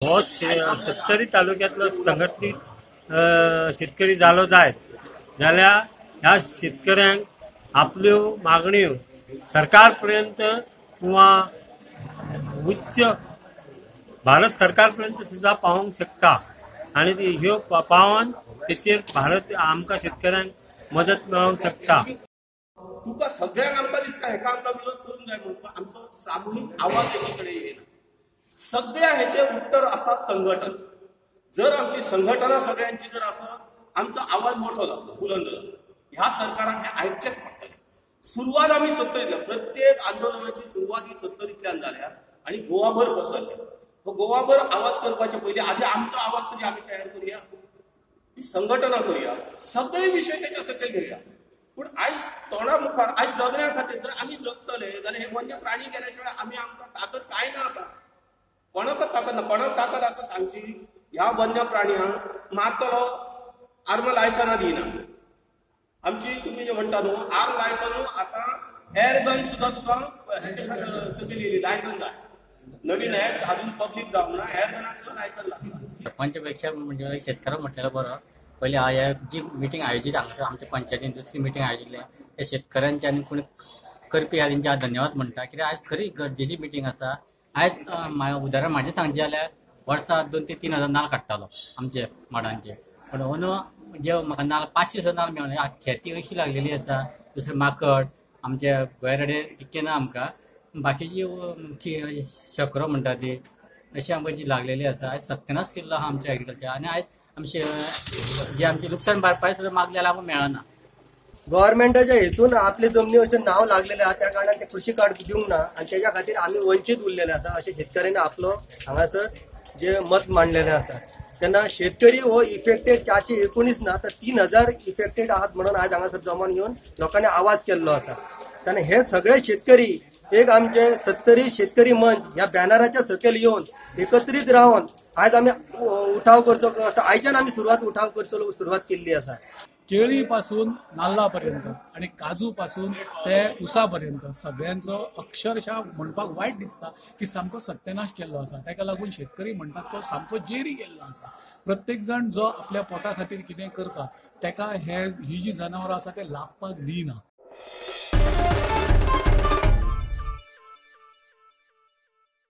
हो सत्तरी तालुक्यांतलो संघटीत शेतकरी जालो जायत जाल्यार ह्या शेतकऱ्यांक आपल्यो मागण्यो सरकार पर्यंत किंवा उच्च भारत सरकार पर्यंत सुद्दां पावोवंक शकता आनी ह्यो पावोवन तेचेर भारत आमकां शेतकऱ्यांक मदत मेळोवंक शकता. तुका सगळ्यांक आमकां दिसता हेका आमकां विरोध करूंक जाय म्हणून आमचो सामुहीक आवाज एकी कडेन येना. सगळ्या हेचे उत्तर आसा संघटन. जर आमची संघटना सगळ्यांची जर आसत आमचो आवाज मोठो जातलो, बुलंद जातलो. ह्या सरकाराक हें आयकचेंच पडटलें. सुरवात आमी सत्तरींतल्यान, प्रत्येक आंदोलनाची सुरवात ही सत्तरींतल्यान जाल्या आनी गोवाभर पसरल्या. गोवाभर आवाज करपाचे पयलीं आदी आमचो आवाज तरी आमी तयार करुया, ती संघटना करुया, सगळे विशय तेच्या सकयल घेवया. पूण आयज तोंडा मुखार आयज जगण्या खातीर जर आमी जगतले जाल्यार हे वन्य प्राणी गेल्या शिवाय आमी आमकां ताकद कांय ना. आतां कोणाकच ताकद ना. कोणाक ताकद आसा सांगची? ह्या वन्य प्राण्यांक मारतलो आर्म लायसनां दिना. आमची तुमी जे म्हणटा न्हू आर्म लायसन, आतां एअर गन सुद्दां तुका हेचे सकयल येयली लायसन जाय. नवीन ऍक्ट अजून पब्लीक जावंक ना, एअर गनाक सुद्दां लायसन लागता. सरपंच पेक्षा म्हणजे शेतकार म्हटलेलं बरं. पयलीं ह्या जी मिटींग आयोजीत हांगासर आमच्या पंचायतीन दुसरी मिटींग आयोजिल्ली त्या शेतकऱ्यांचे आनी कोणी करपी आहा तेंचे हांव धन्यवाद म्हणटा. कित्याक आयज खरी गरजेची मिटींग आसा. आयज उदाहरण म्हाजें सांगचें जाल्यार वर्सा 2 ते 3 हजार नाल काडटालो आमचे माडांचे, पूण अंदू जे म्हाका नाल 500 सुद्दां नाल मेळना. खेती अशी लागलेली आसा. दुसरें माकड आमच्या गोंयरडे इतकें ना आमकां, बाकीची शकरो म्हणटा ती अशी आमकां जी लागलेली आसा. आयज सत्यानाश केल्लो आहा आमच्या एग्रीकल्चर आनी आयज आमचे जे आमची लुकसाण भरपाय सुद्दां मागले जाल्यार आमकां मेळना. गव्हर्मेंटाच्या हेतून आपले जमनी अशें नांव लागलेलें आहा, त्या कारणान ते कृषी कार्ड दिवंक ना आनी तेज्या खातीर आमी वंचीत उरलेले आसा अशें शेतकऱ्यांनी आपलो हांगासर जे मत मांडलेलें आसा. तेन्ना शेतकरी हो इफेक्टेड 419 ना तर 3000 इफेक्टेड आहात म्हणून आयज हांगासर जमोन येवन लोकांनी आवाज केल्लो आसा. तेन्ना हे सगळे शेतकरी एक आमचे सत्तरी शेतकरी मंच ह्या बॅनराच्या सकयल येवन एकत्रीत रावन आयज आमी उठाव करचो असो आयच्यान आमी सुरवात उठाव करचो सुरवात केल्ली आसा. केळी पासून नाल्ला पर्यंत आणि काजू पासून ते उसा पर्यंत सगळ्यांचो अक्षरशः म्हणपाक वायट दिसता की सामको सत्यानाश केल्लो आसा. ताका लागून शेतकरी म्हणटात तो सामको जेरी गेल्लो आसा. प्रत्येक जाण जो आपल्या पोटा खातीर कितें करता ताका ही जी जनावरां आसा ते लागपाक दिना.